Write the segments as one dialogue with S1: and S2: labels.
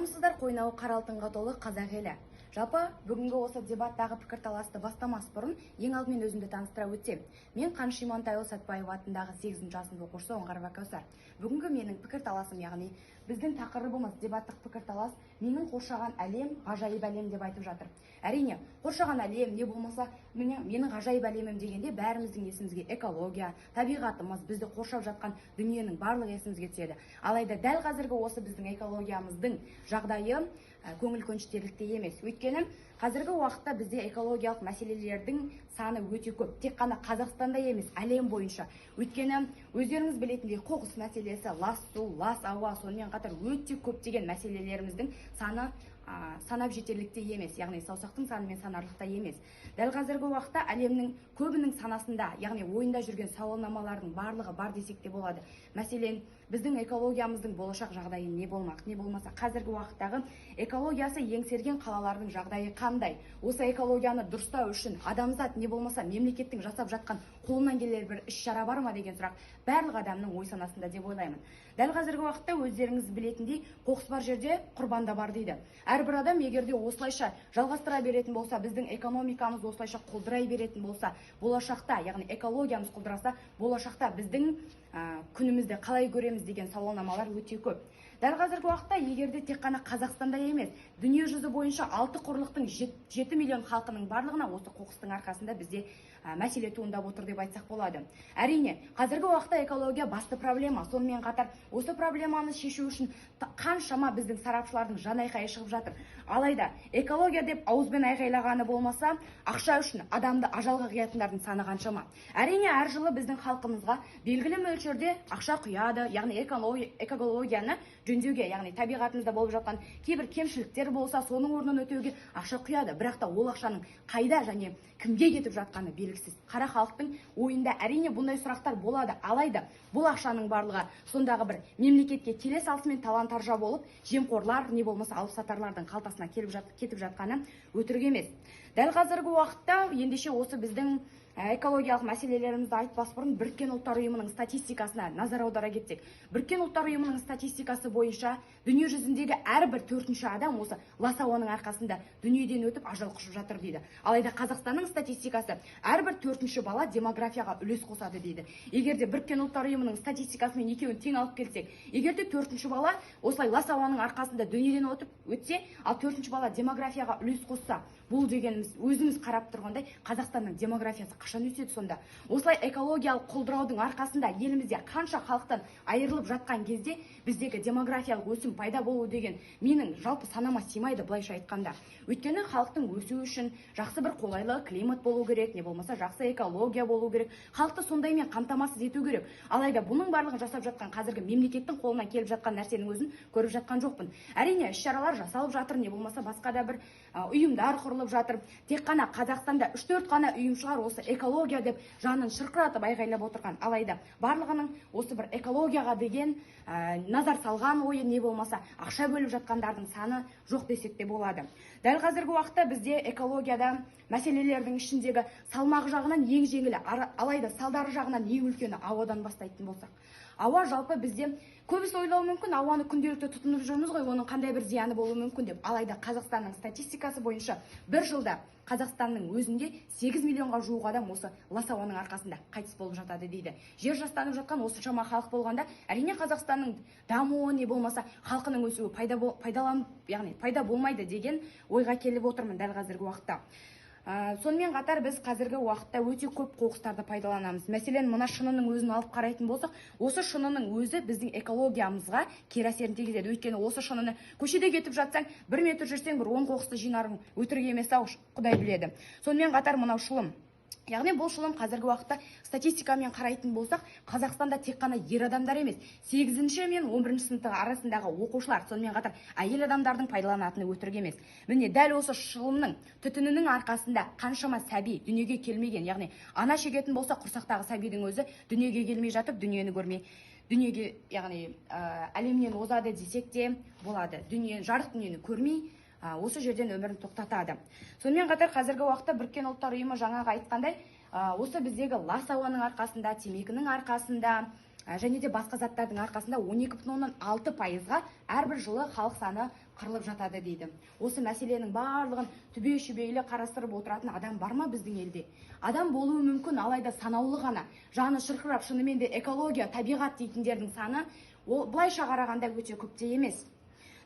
S1: Армысыздар, қойнауы қара алтынға толы қазақ елі! Жалпы, бүгінгі осы дебаттағы пікірталасты бастамас бұрын ең алдымен өзімді таныстыра өтсем. Мен Қаныш Имантайұлы Сәтбаев атындағы 8 сынып оқушысы Оңғарова Кәусар. Бүгінгі менің пікірталасым, яғни біздің тақырыбымыз дебаттық пікірталас «Менің қоршаған әлем – ғажайып әлем» деп айтып жатыр. Әрине, қоршаған әлем не болмаса менің ғажайып әлемім дегенде бәріміздің есімізге экология, табиғатымыз, бізді қоршап жатқан дүниенің барлығы есімізге түседі. Алайда дәл қазіргі осы біздің экологиямыздың жағдайы көңіл көншітерліктей емес. Өйткені қазіргі уақытта бізде экологиялық мәселелердің саны өте көп. Тек қана Қазақстанда емес, әлем бойынша. Өйткені өздеріңіз білетіндей, қоқыс мәселесі, лас су, лас ауа, сонымен қатар өте көптеген мәселелеріміздің саны санап жетерліктей емес, яғни саусақтың санымен санарлықтай емес. Дәл қазіргі уақытта әлемнің көбінің санасында, яғни ойында жүрген сауалнамалардың барлығы бар десек те болады. Мәселен, біздің экологиямыздың болашақ жағдайы не болмақ, не болмаса қазіргі уақыттағы экологиясы еңсерген қалалардың жағдайы қандай? Осы экологияны дұрыстау үшін адамзат не болмаса мемлекеттің жасап жатқан қолынан келер бір іс шара бар ма деген сұрақ барлық адамның ой санасында деп ойлаймын. Дәл қазіргі уақытта өздеріңіз білетіндей, қоқыс бар жерде құрбан да бар дейді. Әрбір адам егер де осылайша жалғастыра беретін болса, біздің экономикамыз осылайша құлдырай беретін болса, болашақта, яғни экологиямыз құлдыраса, болашақта біздің күнімізді қалай көреміз деген сауалнамалар өте көп. Дәл қазіргі уақытта егер де тек қана Қазақстанда емес, дүние жүзі бойынша алты құрлықтың 7 миллион халқының барлығына осы қоқыстың арқасында бізде мәселе туындап отыр деп айтсақ болады. Әрине, қазіргі уақытта экология басты проблема. Сонымен қатар осы проблеманы шешу үшін қаншама біздің сарапшылардың жанайқайы шығып жатыр. Алайда экология деп ауызбен айқайлағаны болмаса, ақша үшін адамды ажалға қиятындардың саны қаншама? Әрине, әр жылы біздің халқымызға белгілі мөлшерде ақша құяды, яғни экологияны жөндеуге, яғни табиғатымызда болып жатқан кейбір кемшіліктер болса, соның орнын өтеуге ақша құяды. Бірақ та ол ақшаның қайда және кімге кетіп жатқаны белгісіз. Қара халықтың ойында, әрине, бұндай сұрақтар болады. Алайда бұл ақшаның барлығы сондағы бір мемлекетке келе салысымен талан-таржа болып, жемқорлар не болмаса алып сатарлардың қалтасына кетіп жатқаны өтірік емес. Дәл қазіргі уақытта ендеше осы біздің экологиялық мәселелерімізді айтпас бұрын Біріккен Ұлттар Ұйымының статистикасына назар аудара кетсек. Біріккен Ұлттар Ұйымының статистикасы бойынша дүние жүзіндегі әрбір төртінші адам осы лас ауаның арқасында дүниеден өтіп, ажал құшып жатыр дейді. Алайда Қазақстанның статистикасы әрбір төртінші бала демографияға үлес қосады дейді. Егер де Біріккен Ұлттар Ұйымының статистикасымен екеуін тең алып келсек, егер де төртінші бала осылай лас ауаның арқасында дүниеден өтсе, ал төртінші бала демографияға үлес қосса, бұл дегеніміз, өзіміз қарап тұрғандай, Қазақстанның демографиясы қашан өседі сонда? Осылай экологиялық құлдыраудың арқасында елімізде қанша халықтан айырылып жатқан кезде біздегі демографиялық өсім пайда болу деген менің жалпы санама сыймайды былайша айтқанда. Өйткені халықтың өсуі үшін жақсы бір қолайлы климат болу керек, не болмаса жақсы экология болу керек, халықты сондаймен қамтамасыз ету керек. Алайда бұның барлығын жасап жатқан қазіргі мемлекеттің қолынан келіп жатқан нәрсенің өзін көріп жатқан жоқпын. Әрине, іс шаралар жасалып жатыр, не болмаса басқа да бір ұйымдар құрылып жатыр. Тек қана Қазақстанда үш төрт қана ұйым шығар осы экология деп жанын шырқыратып айғайлап отырған. Алайда барлығының осы бір экологияға деген назар салған ойы не болмаса ақша бөліп жатқандардың саны жоқ десек те болады. Дәл қазіргі уақытта бізде экологияда мәселелердің ішіндегі салмағы жағынан ең жеңілі, алайда салдары жағынан ең үлкені ауадан бастайтын болсақ. Ауа, жалпы бізде көбісі ойлауы мүмкін, ауаны күнделікті тұтынып жүрміз ғой, оның қандай бір зияны болуы мүмкін деп. Алайда Қазақстанның статистикасы бойынша бір жылда Қазақстанның өзінде 8 миллионға жуық адам осы лас ауаның арқасында қайтыс болып жатады дейді. Жер жастанып жатқан осыншама халық болғанда, әрине, Қазақстанның дамуы не болмаса халқының өсуі пайдаланып, яғни пайда болмайды деген ойға келіп отырмын дәл қазіргі уақытта. Сонымен қатар біз қазіргі уақытта өте көп қоқыстарды пайдаланамыз. Мәселен, мына шынының өзін алып қарайтын болсақ, осы шынының өзі біздің экологиямызға кері әсерін тигізеді. Өйткені осы шыныны көшеде кетіп жатсаң, 1 метр жүрсең, бір 10 қоқысты жинарың өтірік емес ау, құдай біледі. Сонымен қатар мынау шылым, яғни бұл шылым қазіргі уақытта статистикамен қарайтын болсақ, Қазақстанда тек қана ер адамдар емес, сегізінші мен 11-сынып арасындағы оқушылар, сонымен қатар әйел адамдардың пайдаланатыны өтірік емес. Міне, дәл осы шылымның түтінінің арқасында қаншама сәби дүниеге келмеген, яғни ана шегетін болса, құрсақтағы сәбидің өзі дүниеге келмей жатып, дүниені көрмей дүниеге, яғни әлемнен озады десек те болады. Дүние, жарық дүниені көрмей, осы жерден өмірін тоқтатады. Сонымен қатар қазіргі уақытта Біріккен Ұлттар Ұйымы жаңағы айтқандай, осы біздегі лас ауаның арқасында, темекінің арқасында және де басқа заттардың арқасында 12,6%-ға әрбір жылы халық саны қырылып жатады дейді. Осы мәселенің барлығын түбе шүбейлі қарастырып отыратын адам бар ма біздің елде? Адам болуы мүмкін, алайда санаулы ғана. Жаны шырқырап, шынымен де экология, табиғат дейтіндердің саны ол былайша қарағанда өте көп те емес.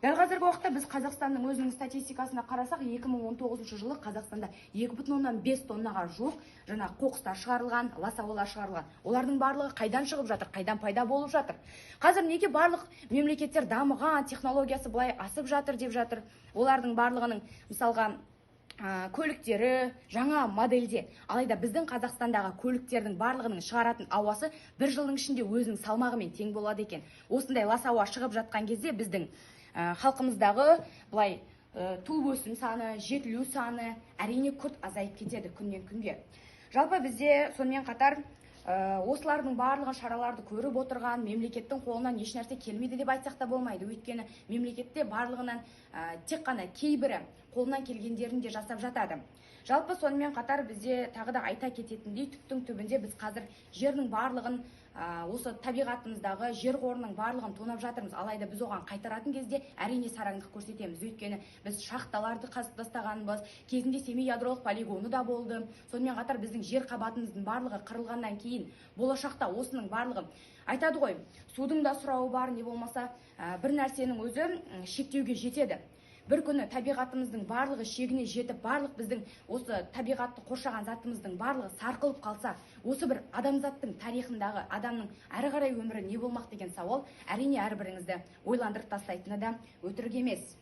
S1: Дәл қазіргі уақытта біз Қазақстанның өзінің статистикасына қарасақ, 2019 жылы Қазақстанда 2,5 тоннаға жуық жаңа қоқыстар шығарылған, лас ауалар шығарылған. Олардың барлығы қайдан шығып жатыр, қайдан пайда болып жатыр? Қазір неге барлық мемлекеттер дамыған, технологиясы былай асып жатыр деп жатыр? Олардың барлығының, мысалға, көліктері жаңа модельде. Алайда біздің Қазақстандағы көліктердің барлығының шығаратын ауасы бір жылдың ішінде өзінің салмағымен тең болады екен. Осындай лас ауа шығып жатқан кезде біздің халқымыздағы былай туып өсім саны, жетілу саны әрине күрт азайып кетеді күннен күнге. Жалпы бізде сонымен қатар осылардың барлығын шараларды көріп отырған мемлекеттің қолынан ешнәрсе келмейді деп айтсақ та болмайды. Өйткені мемлекетте барлығынан тек қана кейбірі қолынан келгендерін де жасап жатады. Жалпы сонымен қатар бізде тағы да айта кететіндей, түптің түбінде біз қазір жердің барлығын, осы табиғатымыздағы жер қорының барлығын тонап жатырмыз. Алайда біз оған қайтаратын кезде әрине сараңдық көрсетеміз. Өйткені біз шахталарды қазып тастағанбыз, кезінде Семей ядролық полигоны да болды. Сонымен қатар біздің жер қабатымыздың барлығы қырылғаннан кейін болашақта осының барлығы, айтады ғой, судың да сұрауы бар, не болмаса бір нәрсенің өзі шектеуге жетеді. Бір күні табиғатымыздың барлығы шегіне жетіп, барлық біздің осы табиғатты қоршаған затымыздың барлығы сарқылып қалса, осы бір адамзаттың тарихындағы адамның әрі қарай өмірі не болмақ деген сауал әрине әрбіріңізді ойландырып тастайтыны да өтірік емес.